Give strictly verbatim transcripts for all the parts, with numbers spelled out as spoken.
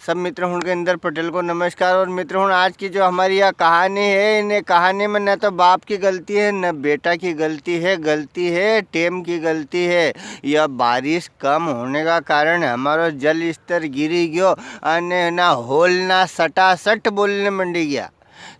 सब मित्र हुण के इंदर पटेल को नमस्कार। और मित्र हुण, आज की जो हमारी यह कहानी है, इन कहानी में न तो बाप की गलती है, न बेटा की गलती है, गलती है टेम की गलती है। यह बारिश कम होने का कारण हमारो जल स्तर गिरी गयो, अने ना होल ना सटासट बोलने मंडी गया।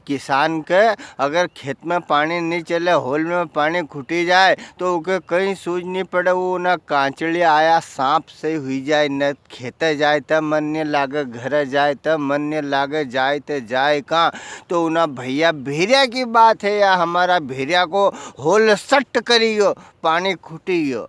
किसान के अगर खेत में पानी नी चले, होल में पानी खुटी जाए, तो उके कई सूझ नी पड़े। वो ना कांचली आया सांप से हुई जाए, न खेते जाए त मन नी लागे, घरे जाए त मन नी लागे, जाए त जाए कां। तो उना भैया भेरिया की बात है या हमारा भेरिया को होल सट करी गयो, पानी खुटी गयो।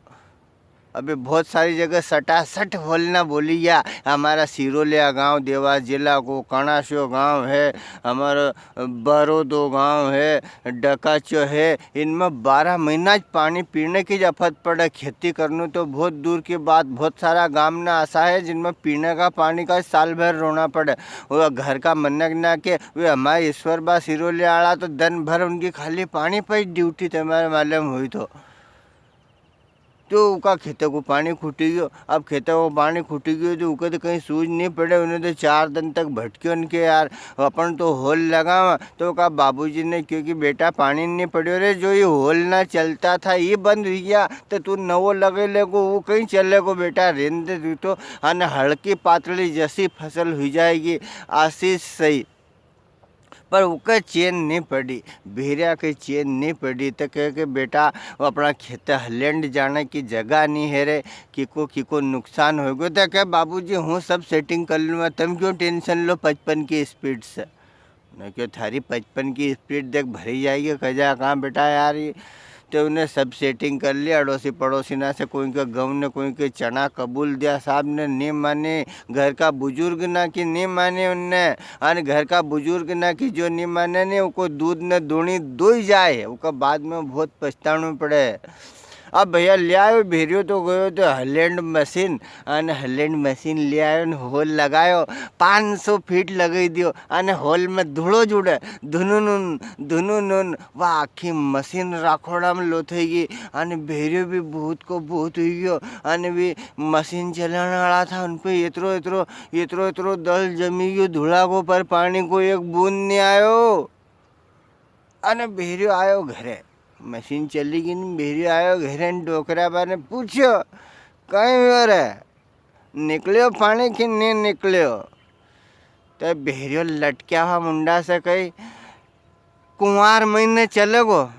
अभी बहुत सारी जगह सटासट होल ना बोली गया। हमारा सिरोलिया गांव देवास जिला को कणास्यो गांव है, हमारा बरोदो गांव है, डकाच्यो है, इनमें बारह महीना ज पानी पीने की ज आफत पड़े। खेती करनू तो बहुत दूर की बात, बहुत सारा गांव ना असा है जिनमें पीने का पानी का साल भर रोना पड़े। वो घर का मनक ना के, वे हमारे ईश्वर बा सिरोलिया आला तो दिन भर उनकी खाली पानी पे ड्यूटी, तुम्हारे मालूम हुई तो। तो उका खेते को पानी खुटी गयो। अब खेते को पानी खुटी गयो तो उके तो कई सूझ नी पड़े। उन्हें तो चार दिन तक भटक्यो न के, "यार, अपन तो होल लगावा।" तो उका बाबूजी ने क्यो कि, "बेटा, पानी नी पड़्यो रे, जो ये होल ना चलता था, ये बंद हुई गया, तो तू नवो लगे लेगो, वो कई चलेगो बेटा, रेन दे तू तो, अन हल्की पातली जसी फसल हुई जाएगी।" आशीष सही। पर उके चैन नी पड़ी, भेरिया के चैन नी पड़ी। तो कहे के, "बेटा, वो अपना खेत हलेंड जाने की जगह नी है रे, किको, किको नुकसान हो गयो।" तो कहे, "बाबूजी, हूँ सब सेटिंग कर लूँगा, तुम क्यों टेंशन लो पचपन की स्पीड से?" ने क्यो, "थारी पचपन की स्पीड देख भरी जाएगी, कजा कहाँ बेटा यार ये।" तो उन्हें सब सेटिंग कर ली, अड़ोसी पड़ोसी ना से कोई के गहूं ने कोई के चना कबूल दिया, साहब ने नी माने, घर का बुजुर्ग ना की नी माने उनने, अन घर का बुजुर्ग ना की जो नी माने ने, उको दूध ने दूनी दोई जाए, उका बाद में बहुत पछताणु पड़े। अब भैया ले आयो भेरियो तो गयो तो हलेंड मशीन, अन हलेंड मशीन ले आयो ने होल लगायो, पाँच सौ फीट लगाई दियो, अने होल में धूलो ज उड़े, धुनुनुन, धुनुनुन, वा आखी मशीन राखोड़ा में लोथई गई। अने भेरियो भी भूत को भूत हुई गयो। अने भी मशीन चलाने वाला था, उन पे इतरो, इतरो, इतरो, इतरो दल जमी गयो धूला को, पर पानी को एक बूंद नी आयो। अने भेरियो आयो घरे, मशीन चली गई ने भेरियो आयो घरे ने डोकरा बा ने पूछ्यो, "कई हुयो रे, निकल्यो पानी की नी निकल्यो?" तो भेरियो लटक्या हुआ मुंडा से कही, "कुंवार महीने चलेगो,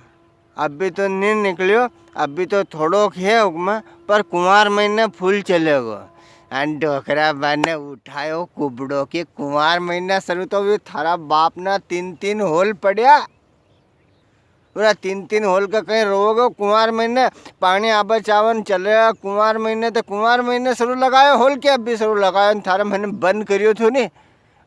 अभी तो नी निकल्यो, अभी तो थोड़ोक है हुक्म, पर कुंवार महीने फुल चलेगो।" अन डोकरा बा ने उठायो कुबड़ो के, "कुंवार महीना सरू तो भी थारा बाप ना तीन तीन होल पड़्या।" पूरा तीन तीन होल का कई रोवोगे, कुंवार महीने पानी आबे चावन चले, कुंवार महीने तो कुंवार महीने सरू लगायो होल के, अभी सरू लगायो ने थारे मने बंद करियो थो नी।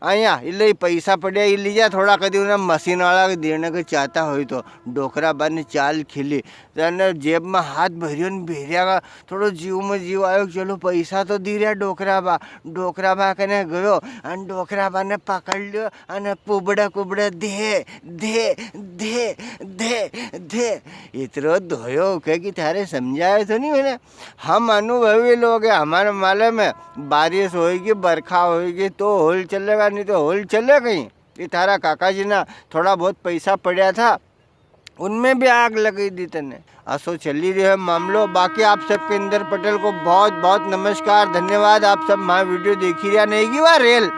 आया, इले ही पैसा पड़्या, ई लीजा थोड़ा, कदी उन्हें मशीन वाला के देने के चाहता होई तो। डोकरा बा ने चाल खिली, अने जेब में हाथ भरियो ने भेरिया का थोड़ो जीव में जीव आयो, चलो पैसा तो दी रहा डोकरा बा। डोकरा बा कने गयो, अन डोकरा बा ने पकड़ लियो, अने कुबड़े कुबड़े दे, दे, दे, दे, दे। इतरो धोयो के कि थारे समझायो तो नी मैंने? हम अनुभवी लोग हैं, हमारे मालूम है, बारिश होएगी, बरखा होएगी तो होल चलेगा, नी तो होल चले कई। ये थारा काका जी ना थोड़ा बहुत पैसा पड़्या था, उनमें भी आग लगई दी तने। असो चली रह्यो है मामलो। बाकी आप सबके इंदर पटेल को बहुत बहुत नमस्कार, धन्यवाद। आप सब म्हारी वीडियो देखी रह्या नी की वा रेल,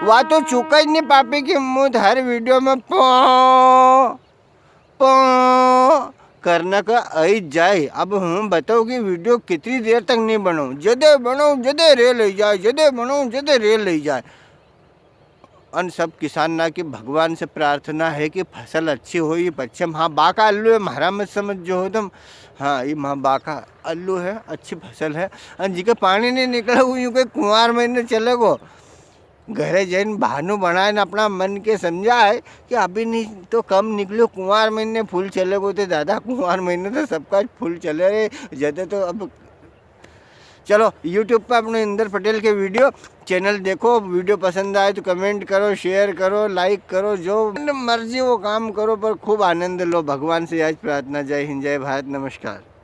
वा तो चूका ही नी पापी की मूत हर वीडियो में पो, पो करने का आई जाए। अब हूँ बताऊँ कि वीडियो कितनी देर तक नी बनाऊँ, जदे बनाऊँ जदे रेल आई जाए, जदे बनाऊँ जदे रेल आई जाए। अन सब किसान ना की भगवान से प्रार्थना है कि फसल अच्छी हो। ये पच्छे म्हा बा का आलू है, म्हारा मत समझ जो हो तुम। हाँ, ये म्हा बा का आलू है, अच्छी फसल है। अन जिके पानी नी निकले, वो यूं के कुंवार महीने चलेगो। घरे जइन बहानो बनाए न अपना मन के समझाए कि अभी नी तो कम निकल्यो, कुंवार महीने फूल चलेगो। तो दादा, कुंवार महीने तो सबका फूल चले रे, जदे तो अब चलो, YouTube पे अपने इंदर पटेल के वीडियो चैनल देखो, वीडियो पसंद आए तो कमेंट करो, शेयर करो, लाइक करो, जो मर्जी वो काम करो, पर खूब आनंद लो। भगवान से आज प्रार्थना। जय हिंद, जय भारत, नमस्कार।